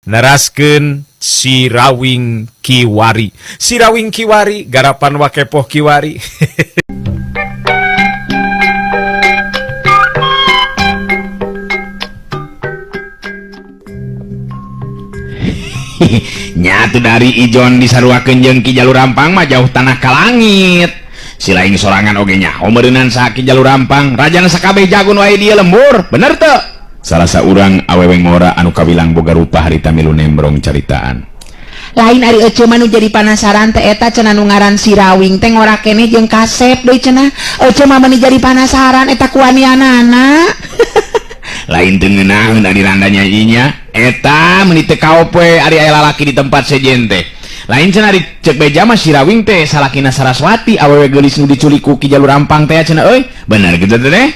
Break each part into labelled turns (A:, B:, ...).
A: Neraskeun Sirawing Kiwari. Sirawing Kiwari garapan Wakepoh Kiwari.
B: Nyatu dari Ijon disaruakeun jeung Ki Jalur Rampang mah jauh tanah ka langit. Silaing sorangan oge nyaho meureunan saha Ki Jalur Rampang, rajana sakabeh jago nu aya dieu lembur, bener teu? Salah saurang awewe ngora anu kawilang boga rupa harita milu nembrong caritaan.
C: Lain ari ece mah nu jadi panasaran teh eta cenah nu ngaran Sirawing teh ngora keneh jeung kasep deui cenah. Ece mah meuni jadi panasaran eta kuanianana.
B: Lain teu ngeunaheun ari randa nyanyinya. Eta meuni teu kaop we ari aya lalaki di tempat sejen teh. Lain cenah ari ceuk beja mah Sirawing teh salakina Saraswati awewe geulis nu diculik ku Ki Jalur Rampang teh cenah euy. Bener kitu teh teh?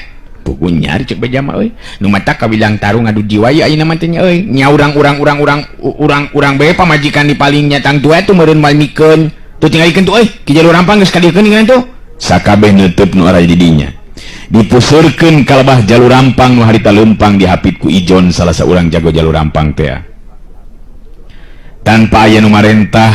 B: Pukunya ari ceuk beja mah euy. Nu mata kawilang tarung adu jiwa ieu ayeuna mah teh nya euy. Nya urang-urang urang-urang urang-urang bae pamajikan di paling nya tangtu atuh meureun moal mikeun. Tuh tingalikeun tuh euy, Ki Jalur Rampang geus kadieukeun ningalan tuh. Sakabeh neuteub nu araya di dinya. Dipuseurkeun ka lebah Jalur Rampang nu harita leumpang dihapit ku Ijon salah saurang jago Jalur Rampang teh. Tanpa aya nu marentah,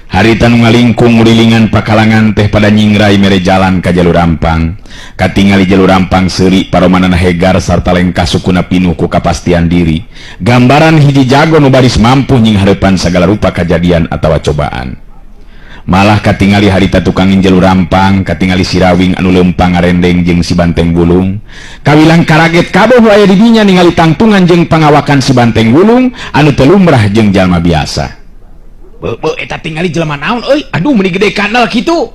B: harita nu ngalingkung ngurilingan pakalangan teh pada nyingrai mere jalan ka Jalur Rampang. Katingali Jalur Rampang seuri paromanana hegar sarta lengkah sukuna pinuh ku kapastian diri. Gambaran hiji jago nu baris mampu nying hareupan sagala rupa kajadian atawa cobaan. Malah katingali harita tukangin Jalur Rampang, katingali Sirawing anu leumpang ngarendeng jeung si Banteng Wulung. Kawilang karaget kabeh nu aya di dinya ningali tangtungan jeung pangawakan si Banteng Wulung anu teu lumrah jeung jalma biasa. Beuh, eta tingali jelema naon euy? Aduh meuni gede kanal kitu.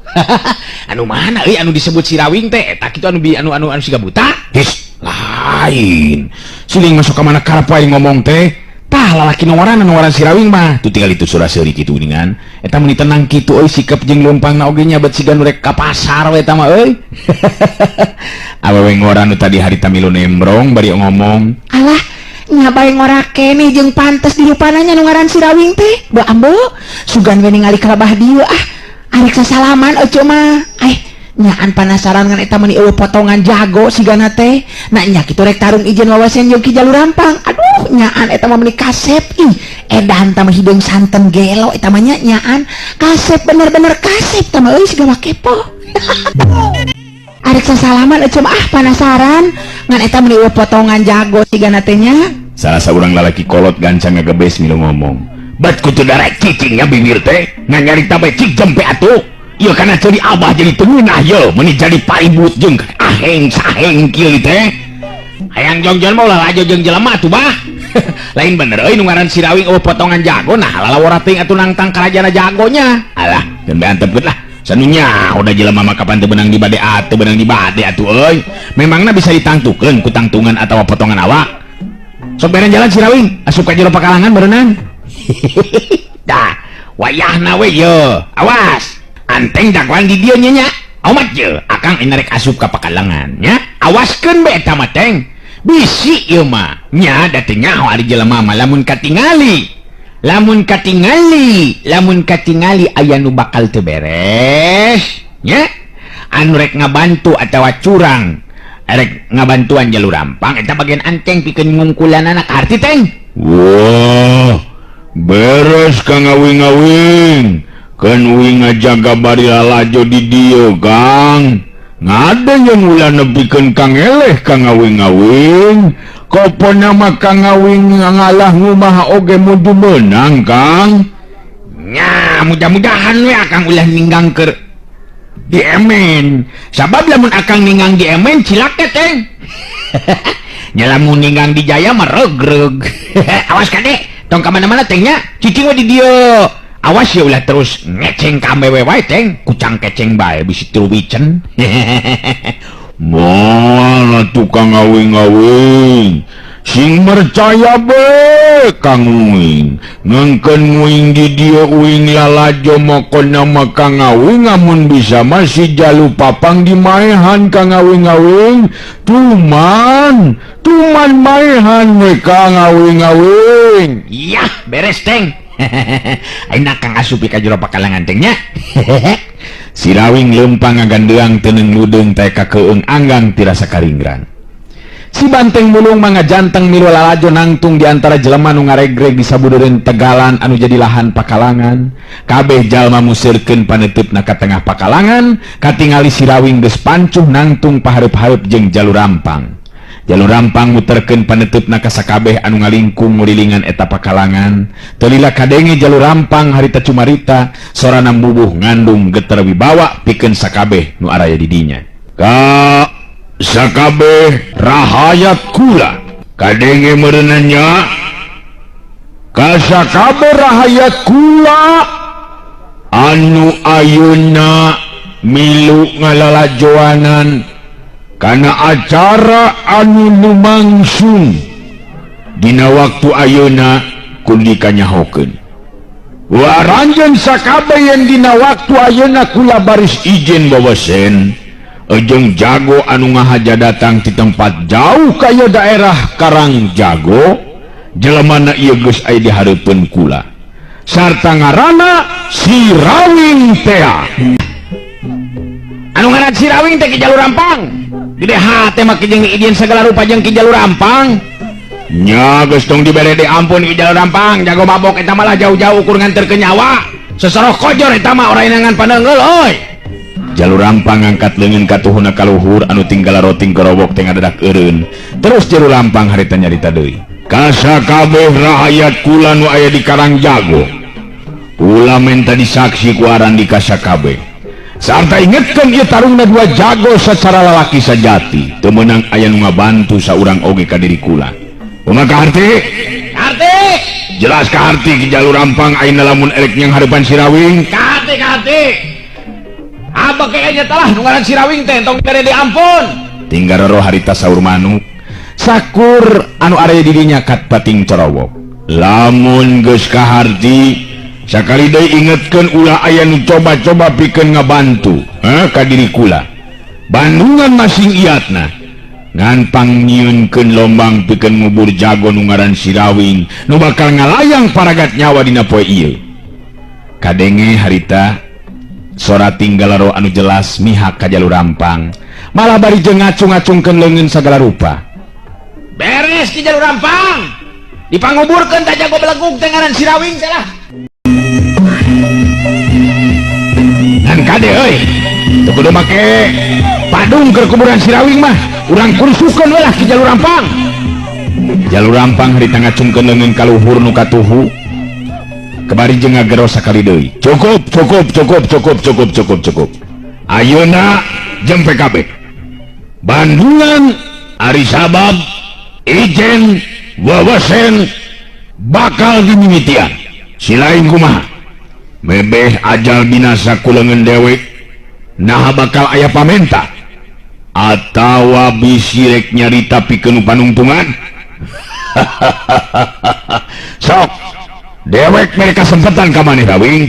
B: Anu mana euy anu disebut Sirawing teh? Eta kitu anu anu anu anu siga buta? His, lain. Siling masuk ka mana karep wae ngomong teh. Tah lalaki nu ngaran anu ngaran Sirawing mah. Tuh tinggal itu surah seuri kitu geuningan. Eta meuni tenang kitu euy sikep jeung leumpangna oge nya bet siga nu rek ka pasar we eta mah euy. Awewe ngora nu tadi harita milu nembrong bari ngomong.
C: Alah, nya bae ngora keneh jeung pantes dirupana nya nu ngaran Sirawing teh. Beuh ambo, sugan we ningali kalabah dieu ah. Arek sasalaman ece mah. Nyaan panasaran ngan eta meuni eueuh potongan jago sigana teh. Nah nya kitu rek tarung ijen wawasen jeung Ki Jalur Rampang. Aduh, nyaan eta mah meuni kasep ih. Edan tah mah hideung santen gelo eta mah nya nyaan. Kasep bener-bener kasep tah mah euy siga wakepo. Arek sasalaman ece mah ah panasaran ngan eta meuni eueuh potongan jago sigana teh nya.
B: Salah saurang lalaki kolot gancang ngagebes milu ngomong. Bat kutu darek cicingnya bibir teh ngan nyarita bae cik jempe atuh. Ieu kana ceuri abah jadi teu ngeunah ye meuni jadi paribut jeung aheng saheng kieu teh. Hayang jongjon mah ulah lajo jeung jelema atuh bah. Lain bener euy nu ngaran Sirawing eueuh potongan jago nah lalawara teuing atuh nangtang karajana jagonya. Alah, geun bae antepkeun lah. Sanunya udah jelema mah kapan teu beunang di bade atuh beunang di bade atuh euy. Memangna bisa ditangtukeun ku tangtungan atawa potongan awak. Sok beren jalan Sirawing, asup ka jero pakalangan berenang. Dah, wayahna we ye. Awas. Anteng dagoan di dieu nya nya. Omat ye, akang rek asup ka pakalangan nya. Awaskeun bae eta mah teng. Bisi ieu mah. Nya da teu nyaho ari jelema mah lamun katingali. Lamun katingali, lamun katingali aya nu bakal teu beres nya. Anu rek ngabantu atawa curang, rek ngabantuan Jalur Rampang eta bagian anteng pikeun ngungkulanana kaharti teng.
D: Wah, beres Kang Awing-awing. Keun uing ngajaga bari lalajo di dieu Kang. Ngade jeung ulah nepikeun Kang eleh Kang Awing-awing. Kopona mah Kang Awing ngalah ngumaha oge mudu meunang Kang.
B: Nya, mudah-mudahan we Akang ulah ninggang keur diemen. Sabab lamun Akang ninggang diemen cilaka teh. Nya lamun ninggang di Jaya mah regreg. Awas kade, tong ka mana-mana teh nya. Cicing we di dieu. Awas ya ulah terus ngeceng ka awewe wae teng, kucang keceng bae bisi truwicen.
D: Moal atuh Kang Awing-awing. Sing percaya be Kang Uing. Ngengkeun nguing di dieu uing lalajo mokona mah Kang Awing amun bisa mah si Jalu Papang dimaehan Kang Awing-awing. Tuman, tuman maehan we Kang Awing-awing.
B: Yah, beres teng. Ayeuna Kang asup ka jero pakalangan teh nya.
D: Sirawing leumpang ngagandeang teneng ludeung teh kakeung anggang tirasa karinggrang. Si banteng mulung mangga janteng milu lalajo nangtung di antara jelema nu ngaregreg di sabudeureun tegalan anu jadi lahan pakalangan. Kabeh jalma museurkeun paneuteup ka tengah pakalangan, katingali si Rawing geus pancuh nangtung pahareup-hareup jeung Jalur Rampang. Jalur Rampang muterkeun paneuteup ka sakabeh anu ngalingkung ngulilingan eta pakalangan. Teu lila kadenge Jalur Rampang harita cumarita, sorana mubuh ngandung geter wibawa pikeun sakabeh nu araya di dinya.
B: Ka sakabeh rahayat kula kadenge meureunanya ka sakabeh rahayat kula anu ayeuna milu ngalalajoanan kana acara anu lumangsung dina waktu ayeuna kudu dikanyahokeun. Waranjeun sakabeh yen dina waktu ayeuna kula baris ijen wawesen ejeng jago anu ngahaja datang di tempat jauh kaya daerah Karang Jago, jelemana ieu geus aya di hareupeun kula sarta ngaranna si Rawing tea.
D: Anu ngaran si Rawing teh Ki Jalur Rampang. Gede hate mah jeung izin segala rupa jeung Ki Jalur Rampang.
B: Nya geus tong dibere di ampun Ki Jalur Rampang, jago mabok eta malah jauh-jauh ukur nganterkeun nyawa.
D: Sesoroh kojor eta mah orainangan paneunggeul euy.
B: Jalur Rampang ngangkat leungeun katuhuna ka luhur anu tinggal roting gorobok teh ngadadak eureun. Terus Jalur Rampang harita nyarita deui. Kasakabeh rahayat kula nu aya di Karang Jago. Kula menta disaksi ku aran di kasakabeh. Sarta ingetkeun ieu tarungna dua jago secara lalaki sajati. Teu meunang aya nu ngabantu saurang oge ka diri kula. Kumaha kaharti?
D: Kaharti.
B: Jelas kaharti Ki Jalur Rampang ayeuna lamun erek nyang hareupan si Rawing.
D: Kaharti kaharti. Abah kayaknya telah nunggaran si Rawing teh tong bere diampun.
B: Tinggal roh harita saur manuk. Sakur anu area dirinya kat pating corowok. Lamun geus kaharti sakali deui ingetkeun ulah aya nu coba-coba pikeun ngabantu ka diri kula. Bandungan masing iatna ngan pangnyieunkeun lombang pikeun ngubur jago nu ngaran si Rawing nu bakal ngalayang paragat nyawa dina poe ieu. Kadenge harita sora tinggal roh anu jelas mihak ka Jalur Rampang malah bari jeung ngacung-ngacungkeun leungeun sagala rupa.
D: Beres Ki Jalur Rampang dipanguburkeun ta jago belegug teh ngaran si Rawing teh lah.
B: Ngan kade euy teu kudu make padung keur kuburan si Rawing mah urang kursukeun we lah Ki Jalur Rampang. Jalur Rampang harita ngacungkeun leungeun ka luhur nu katuhu kebari jeung ngagero sakali deui. Cukup cukup cukup cukup cukup cukup cukup. Ayeuna jeung PKB Bandungan ari sabab ijen wawesen bakal dimimitian. Silain kumaha mebeh ajal binasa ku leungeun dewek naha bakal aya pamenta atawa bisi rek nyarita pikeun panungtungan. Sok dewek mereka sempetan ka maneh Rawing.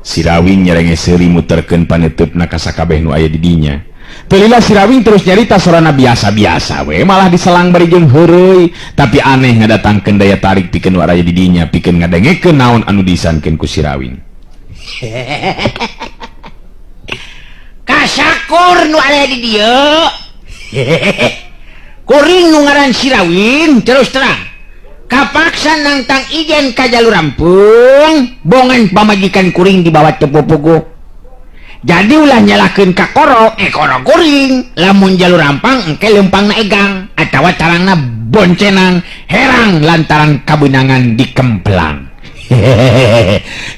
B: Si Rawing nyerenge seuri muterkeun paneuteup ka sakabeh nu aya di dinya.
D: Teu lila si Rawing terus nyarita sorana biasa-biasa we malah diselang bari jeung heureuy tapi aneh ngadatangkeun daya tarik pikeun nu araya di dinya pikeun ngadengekeun naon anu diisankeun ku si Rawing. Kasakur nu aya di dieu. Kuring nu ngaran si Rawing terus terang kapaksa nangtang ijen ka Jalur Rampung bongan pamajikan kuring dibawa teu pupugu. Jadi ulah nyalahkeun ka koro koro kuring lamun Jalur Rampang engke leumpangna egang atawa tarangna boncenang herang lantaran kabeunangan dikemplang.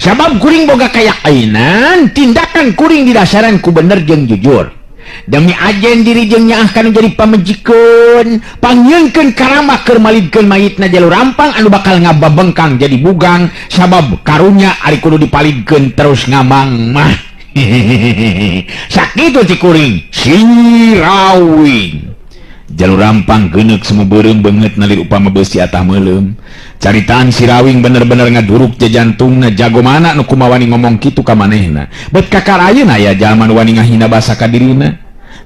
D: Sabab kuring boga kayakainan tindakan kuring didasaran ku bener jeung jujur. Demi ajen diri jeung nyaah kanu jadi pamejikeun pangnyieunkeun karamah keur malidkeun mayitna Jalur Rampang anu bakal ngababengkang jadi bugang sabab karunya ari kudu dipalidkeun terus ngamang mah. Sakitu ti kuring
B: si Rawing. Jalur Rampang geuneuk sumubeureum beungeut nalir upama beusi atah meuleum. Caritaan si Rawing bener-bener ngaduruk jajantungna jago mana nu kumawani ngomong kitu ka manehna. Bet kakar ayeuna aya jalma nu wani ngahina basa ka dirina.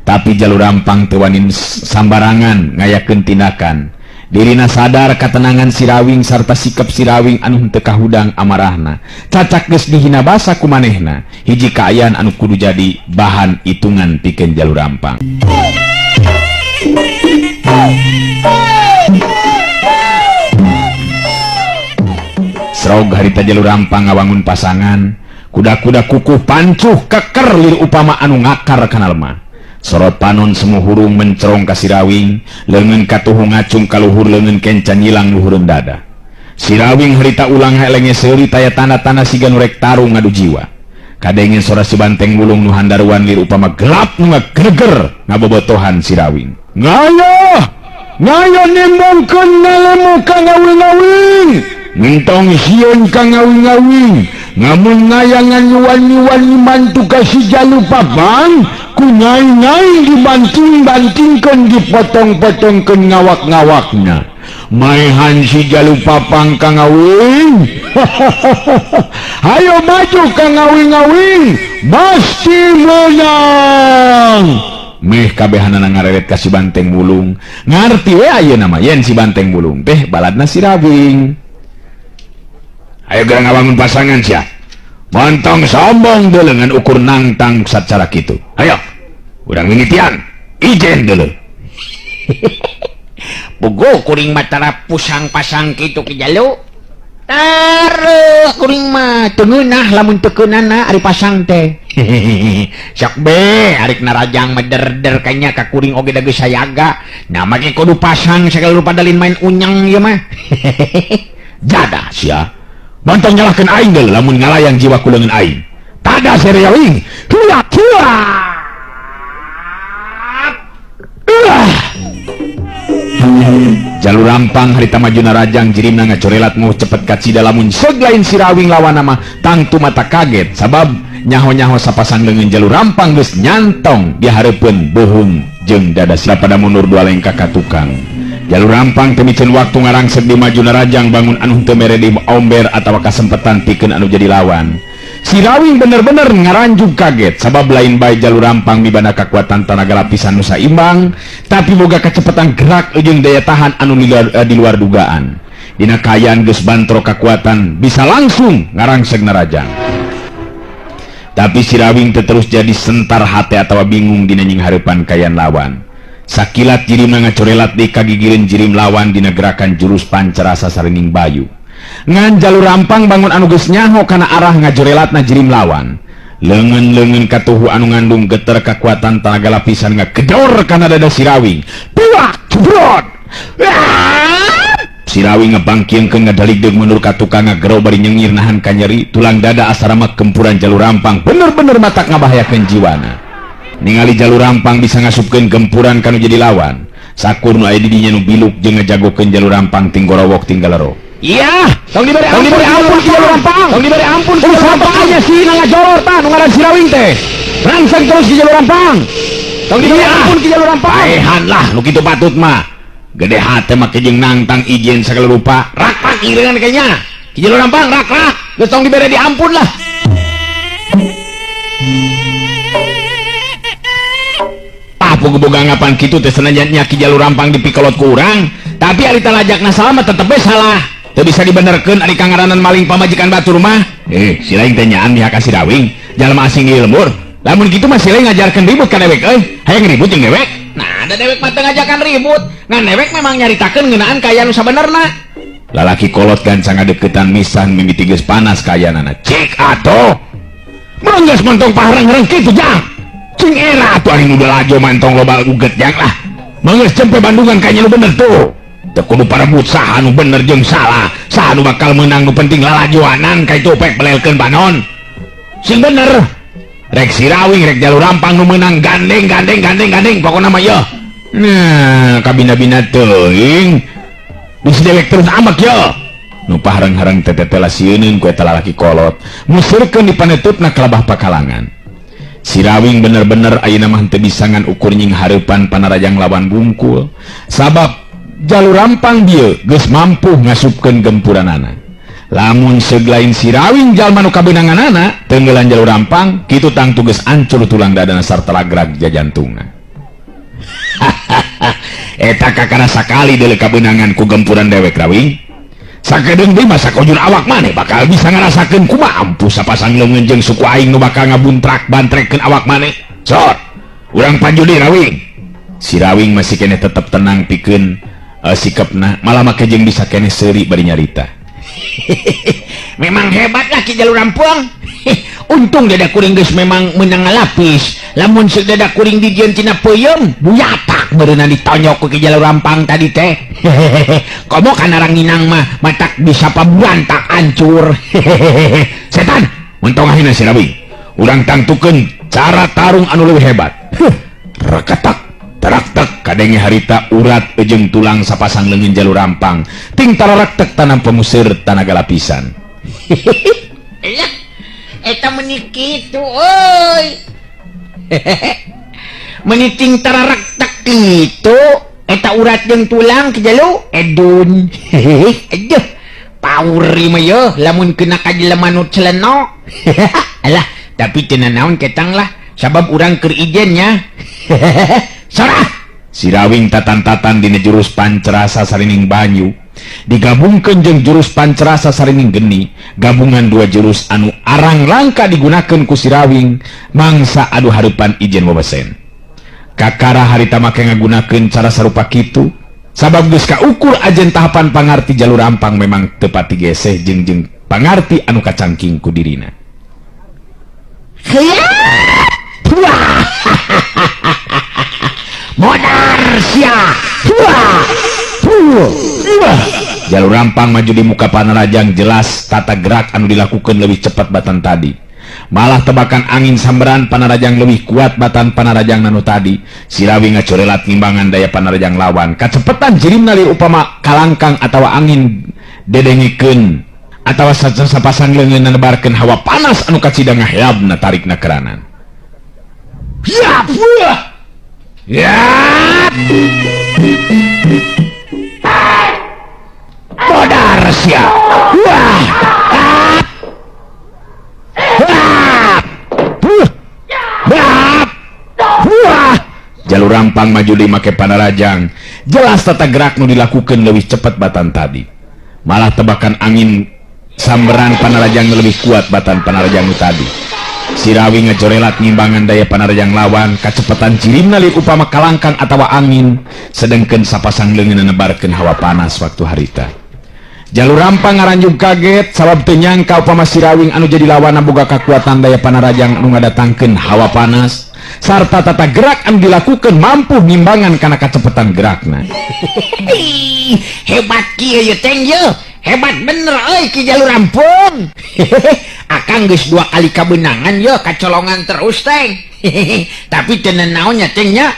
B: Tapi Jalur Rampang teu wani sambarangan ngayakeun tindakan. Dirina sadar katenangan si Rawing sarta sikap si Rawing anu henteu kahudang amarahna. Cacak geus dihina basa ku manehna. Hiji kaayaan anu kudu jadi bahan hitungan pikeun Jalur Rampang. Srog harita jalur rampang ngawangun pasangan, kuda-kuda kukuh pancuh keker lir upama anu ngakar kana lemah. Sorot panon semu hurung mencerong ka Sirawing, leungeun katuhu ngacung ka luhur leungeun kenca nyilang luhureun dada. Sirawing harita ulang helenge seuri taya tanda-tanda siga nu rek tarung ngadu jiwa. Kadenge sora si banteng wulung nu handaruan lir upama gelap nu ngagreger ngabobotohan Sirawing. Ngayah! Ngayah nimbongkeun ngalemu ka ngawing-ngawing. Ngentong sieun ka ngawing-ngawing. Ngamun ngayangan nyuan-nyuan mantu ka si Jalu Papang, ku nyai-nyai dibanting-bantingkeun dipotong-potongkeun ngawak-ngawakna. Maehan si Jalu Papang ka ngawing. Hayo maju ka ngawing-ngawing, pasti menang. Meh kabehanana ngareret ka si banteng wulung. Ngarti we ayeuna mah yen si banteng wulung teh baladna Sirawing. Ayo gerang ngabangun pasangan sia. Montong sombong deuleu ngan ukur nangtang sacara kitu. Ayo, urang mimitian. Ijen deuleu.
C: Bogo kuring mah tara pusang-pasang kitu Ki Jalu. Tareuh kuring mah teu ngeunah lamun teu keunana ari pasang teh. Sok be arik narajang mah der-der kanya ka kuring oge da geus sayaga. Nah make kudu pasang sagala rupa dalin main unyang ieu mah.
B: Jadah sia. Bantong nyalahkeun aing deuleu lamun ngalayang jiwa ku leungeun aing. Tada Sirawing. Huya huya. Jalur rampang harita maju narajang jirimna ngacorelat mau cepet kacida lamun seug lain Sirawing lawan mah tangtu mata kaget sabab nyaho-nyaho sapasang leungeun jalur rampang geus nyantong di hareupeun beuheung jeung dada sira pada mundur dua lengkah ka tukang. Jalur rampang teu miceun waktu ngarangsek di maju narajang bangun anu teu mere di omber atawa kasempetan pikeun anu jadi lawan. Sirawing bener-bener ngaranjug kaget sabab lain bae jalur rampang mibanda kakuatan tanaga lapisan nu saimbang tapi boga kacepetan gerak jeung daya tahan anu di luar dugaan. Dina kaayaan geus bantro kakuatan bisa langsung ngarangsek narajang. Tapi Sirawing teu terus jadi sentar hate atawa bingung dina nying hareupan kayan lawan. Sakilat jirimna ngacorelat di kagigireun jirim lawan dina gerakan jurus pancarasa sarining bayu. Ngan jalur rampang bangun anu geus nyaho kana arah ngajorelatna jirim lawan. Leungeun-leungeun katuhu anu ngandung geter kakuatan tanaga lapisan ngagedor kana dada Sirawing. Puak jebrot. Sirawing ngebangkiengkeun ngadaligdeug mundur ka tukang ngagero bari nyengir nahan kanyeri tulang dada asarama gempuran jalur rampang bener-bener matak ngabahayakeun jiwana. Ningali jalur rampang bisa ngasupkeun gempuran kanu jadi lawan. Sakur nu aya di dinya nu biluk jeung ngajagokeun jalur rampang tinggorowok tinggalero. Iya, tong dibere ampun ki jalur rampang. Tong dibere ampun ki jalur rampang aya si ngajoror tah nu ngaran Sirawing teh. Rangsang terus ki jalur rampang. Tong dibere ampun ki jalur rampang. Paehan lah nu kitu patut mah. Gede hate mah jeung nangtang ijen sagala rupa. Rak-rak ireungan kayaknya. Ki jalur rampang rak-rak. Geus tong dibere diampun lah. Boga anggapan kitu teh senajan nya Ki Jalur Rampang dipikolot ku urang, tapi ari talajakna salah mah tetep we salah. Teu bisa dibenerkeun ari kangaranan maling pamajikan batur mah. Si lain teh nyaan mihak ka Sirawing, jalma asing di lembur. Lamun kitu mah si lain ngajarkeun ribut ka dewek euy. Hayang ribut jeung dewek.
C: Nah, da dewek mah teu ngajakan ribut. Ngan dewek memang nyaritakeun ngeunaan kaayaan nu sabenerna.
B: Lalaki kolot gancang ngadeukeutan misan mimiti geus panas kaayaanana. Cik atuh. Mun geus mentong pahareng-hareng kitu jang. Cing era atuh ari nu lalajo mantong loba uget jang lah. Manggeus cempe Bandungan kayaknya nu bener tuh. Teu kudu parebut saha nu bener jeung salah. Saha nu bakal menang nu penting lalajoanan ka itu pek belelkeun panon. Sing bener. Rek Sirawing rek jalur rampang nu meunang gandeng gandeng gandeng gandeng pokona mah yeuh. Nah, kabina-bina teuing. Bisi dewek terus amek yeuh. Nu pahareng-hareng teh lasieuneun ku eta lalaki kolot. Musurkeun dipanetupna kalabah pakalangan. Sirawing bener-bener ayeuna mah teu bisa ngan ukur nying hareupan panarajang lawan bungkul. Sabab jalur rampang bieu geus mampu ngasupkeun gempuranana. Lamun seug lain Sirawing jalma nu kabeunanganana tenggelan jalur rampang kitu tangtu geus ancur tulang dadana sarta lagrag jajantungna. Eta kakara sakali deuleu kabeunangan ku gempuran dewek Rawing. Sakedeung deui mah sakojur awak maneh bakal bisa ngarasakeun kumaha ampuh sapasang leungeun jeung suku aing nu bakal ngabuntrak bantrekeun awak maneh. Sor, urang panjudi Rawing. Sirawing masih keneh tetep tenang pikeun sikapna, malah make jeung bisa keneh seuri bari nyarita.
C: Memang hebat lah Ki Jalur Rampung. Untung dada kuring geus memang menang lapis. Lamun seuk dada kuring dijieun tina peuyeum, buyatak meureunna ditonyok ku Ki Jalur Rampang tadi teh. Komo kana ranginang mah matak bisa pabuantak hancur.
B: Setan, mentong ahina Sirawing. Urang tangtukeun cara tarung anu leuwih hebat. Reketak, teraktek kadenge harita urat ejeng tulang sapasang leungeun Jalur Rampang. Ting tararektek tanam pemusir tanaga lapisan.
C: Elah, eta meuni kitu euy. Meuni ting tararektek kitu eta urat jeung tulang Ki Jalu edun. Aduh, pauri mah yeuh lamun kena ka jelema nu celeno. Alah, tapi teu nanaon ketang lah sabab urang keur ijen nya. Sorah.
B: Sirawing tatan-tatan dina jurus pancerasa sarining banyu digabungkeun jeung jurus pancerasa sarining geni, gabungan dua jurus anu arang langka digunakeun ku Sirawing mangsa adu hareupan ijen wewesen. Kakara harita make ngagunakeun cara sarupa kitu sabab geus kaukur ajen tahapan pangarti Jalur Rampang memang teu pati geseh jeung jeung pangarti anu kacangking ku dirina.
C: Modar sia.
B: Jalur Rampang maju di muka Panarajang, jelas tata gerak anu dilakukan lebih cepat batan tadi. Malah tebakan angin samberan Panarajang lebih kuat batan Panarajang nanu tadi. Sirawing ngacorelat ngimbangan daya Panarajang lawan. Kacepetan jirimna lieur upama kalangkang atawa angin dedengikeun atawa sapasang leungeun nebarkeun hawa panas anu kacida ngaheabna tarikna keranan. Ya, ya. Modar sia. Wah. Wah. Jalur Rampang maju di make Panarajang. Jelas tata gerak nu dilakukan lebih cepat batan tadi. Malah tebakan angin samberan Panarajang lebih kuat batan Panarajang nu tadi. Sirawing ngacorelat ngimbangan daya Panarajang lawan, kacepetan jirimna lieur upama kalangkang atawa angin, sedengkeun sapasang leungeun nebarkeun hawa panas waktu harita. Jalur Rampang ngaranjug kaget sabab teu nyangka upama Sirawing anu jadi lawanna boga kakuatan daya Panarajang anu ngadatangkeun hawa panas sarta tata gerak anu dilakukeun mampu ngimbangan kana kacepetan gerakna.
C: Hebat kieu ye teng ye. Hebat bener euy Ki Jalur Rampung. Akang geus dua kali kabeunangan ye kacolongan terus teng. Tapi teu nanaon nya teng nya.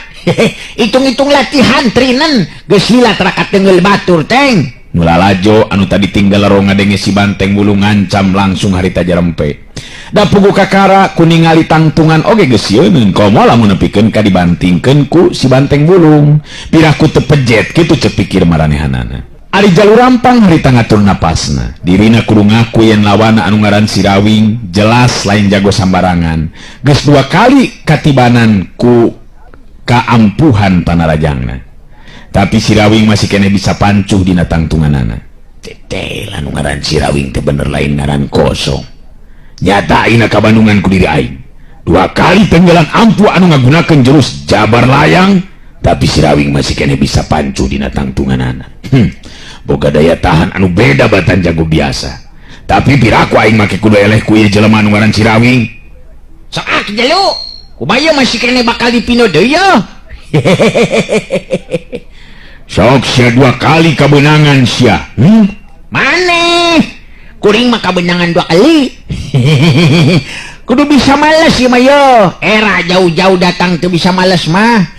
C: Hitung-hitung latihan trinen geus lila tara katengeul batur teng.
B: Nu lalajo anu tadi tinggal lerong ngadenge si banteng bulu ngancam langsung harita jarempe. Da pugu kakara ku ningali tangtungan oge geus sieun komo lamun nepikeun ka dibantingkeun ku si banteng bulung. Piraku teu pejet kitu ceuk pikir maranehanana. Ari Jalur Rampang harita ngatur napasna. Dirina kudu ngaku yen lawana anu ngaran Sirawing jelas lain jago sambarangan. Geus dua kali katibanan ku kaampuhan Panarajangna. Tapi Sirawing masih keneh bisa pancuh dina tangtunganana. Teteh anu ngaran Sirawing teh bener lain ngaran kosong. Nyata ayeuna kabandungan ku diri aing. Dua kali tenggelan ampuh anu ngagunakeun jurus Jabar Layang, tapi Sirawing masih keneh bisa pancuh dina tangtunganana. Boga daya tahan anu beda batan jago biasa. Tapi piraku aing make kudu eleh ku ieu jelema anu ngaran Sirawing.
C: Sok ah Ki Jalu, kumaha masih keneh bakal dipino deui ye.
B: Sok sia dua kali kabeunangan sia.
C: Maneh kuring mah kabeunangan dua kali. Kudu bisa males ieu mah ye. Era jauh-jauh datang teu bisa males mah.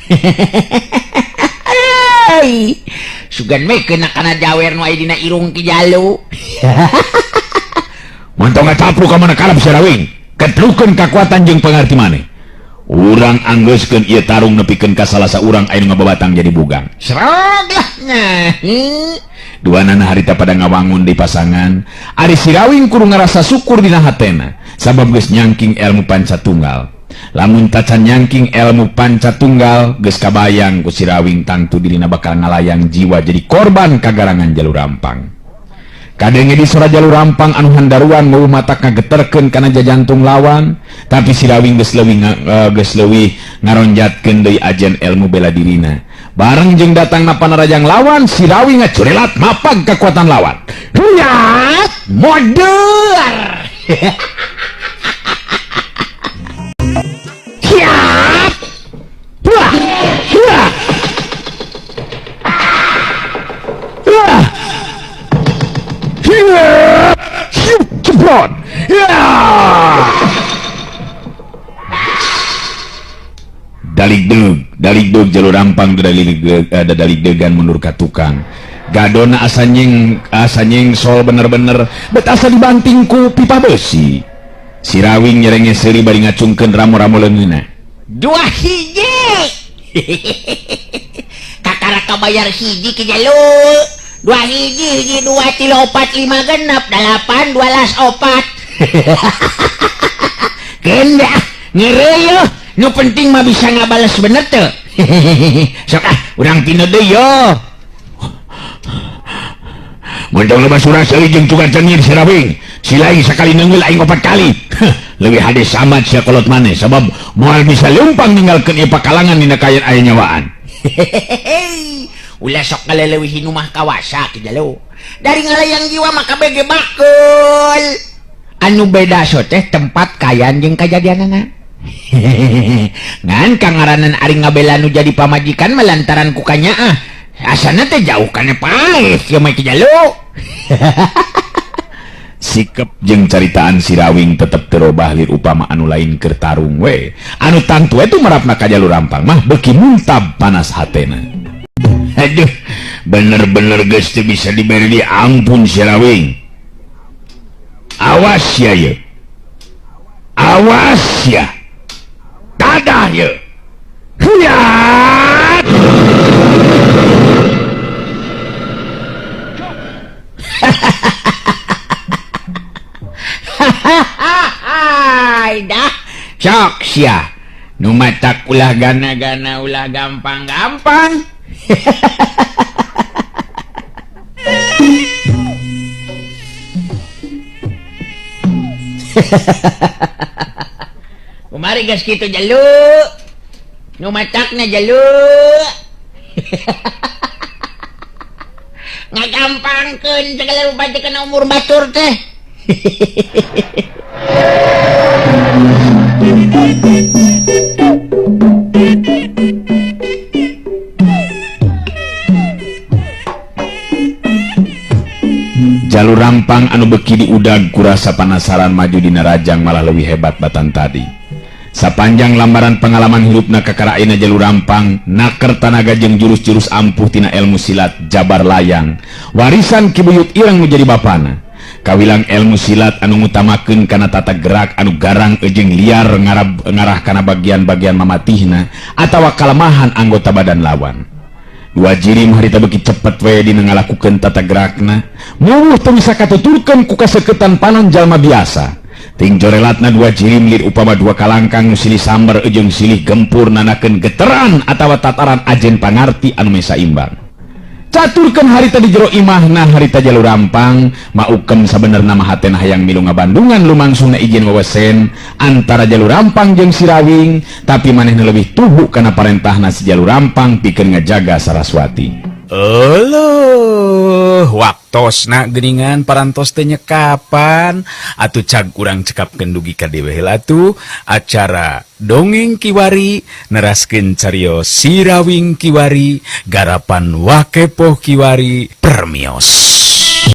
C: Sugan we kena kana jawer nu aya dina irung Ki Jalu.
B: Mantong ngacapru ka mana kalap Sirawing. Ketlukeun kakuatan jeung pangarti maneh. Urang anggeuskeun ieu tarung nepikeun ka salah saurang aya nu ngababatang jadi bugang.
C: Serog lah nya.
B: Duanana harita pada ngawangun di pasangan. Ari Sirawing kudu ngarasa syukur dina hatena sabab geus nyangking ilmu panca tunggal. Lamun tacan nyangking ilmu panca tunggal geus kabayang ku Sirawing tangtu dirina bakal ngalayang jiwa jadi korban kagarangan Jalur Rampang. Kadenge di sora jalur rampang anu handaruan mau matak ngageterkeun kana jajantung lawan, tapi si Rawing geus leuwih ngaronjatkeun deui ajen ilmu bela dirina. Bareng jeung datangna panarajang lawan, si Rawing ngacurelat mapag kekuatan lawan. Huyat modar. Hiat. Wah. Wah. Wah. Ceprot. Ya. Daligdug jalur rampang daligdegan mundur ka tukang. Gadona asa nyeng sol bener-bener bet asa dibanting ku pipa besi. Si Rawing nyerenge seuri bari ngacungkeun ramo-ramo leungeunna.
C: Dua hiji. Kakara kabayar hiji ke jalur. Dua hiji, hiji, dua, tilu, opat, lima, genep, delapan, 12, opat. Kenda, ngereuh, nu penting mah bisa ngabales bener teu. Sok ah, urang pinu deui yo.
B: Mun tong loba surah seuri jeung tukang cengir si Rawing. Si lain sakali neungeul aing opat kali. Leuwih hade samat sia kolot maneh sabab moal bisa leumpang ninggalkeun ieu pakalangan dina kaayaan aya nyawaan.
C: Ulah sok ngaleleuwihi nu mah kawasa ki jalu. Dari ngalayang jiwa mah kabeh ge bakul. Anu beda so teh tempat kayan jeung kajadianana. Ngan kangaranan ari ngabela nu jadi pamajikan mah lantaran ku kanyaah. Asana teh jauh kana paeh ieu mah ki jalu.
B: Sikep jeung caritaan si Rawing tetep teu robah lir upama anu lain keur tarung we. Anu tangtu we tumarapna ka jalur rampang mah beuki muntab panas hatena. Aduh, bener-bener geus teu bisa diberi di ampun si Rawing. Awas ya ye. Awas ya. Dadah ye. Hiat.
C: Hahaha, dah. Sok sia. Nu matak ulah gana-gana ulah gampang-gampang. Kumari geus kitu jalu. Nu matakna jalu. Ngagampangkeun segala rupa teh kana umur batur teh.
B: Jalur rampang anu beki diudag kurasa panasaran maju dina rajang malah leuwih hebat batan tadi. Sapanjang lambaran pengalaman hirupna kakaraina jalur rampang naker tanaga jeung jurus-jurus ampuh tina ilmu silat jabar layang warisan Ki Buyut Ireng nu jadi bapana. Kawilang ilmu silat anu ngutamakeun kana tata gerak anu garang jeung liar ngarah kana bagian-bagian mamatihna atawa kalemahan anggota badan lawan. Dua jirim harita beki cepet we dina ngalakukeun tata gerakna. Muwuh teu bisa katuturkeun ku kaseketan panon jalma biasa. Ting jorelatna dua jirim lir upama dua kalangkang nu silih samber jeung silih gempur nanakeun geteran atawa tataran ajen pangarti anu mesa imbang. Caturkeun harita di jero imahna harita jalur rampang maukem sabenerna mah hatena hayang milu ngabandungan lumangsungna izin wewesen antara jalur rampang jeung si Rawing, tapi manehna leuwih tuhu kana parentahna si jalur rampang pikeun ngajaga Saraswati.
A: Euleuh, waktosna geuningan parantos teh nyekapan atuh cag urang cekapkeun dugi ka dewe heula atuh acara Dongeng Kiwari neraskeun carios Si Rawing Kiwari garapan Wakepoh Kiwari permios.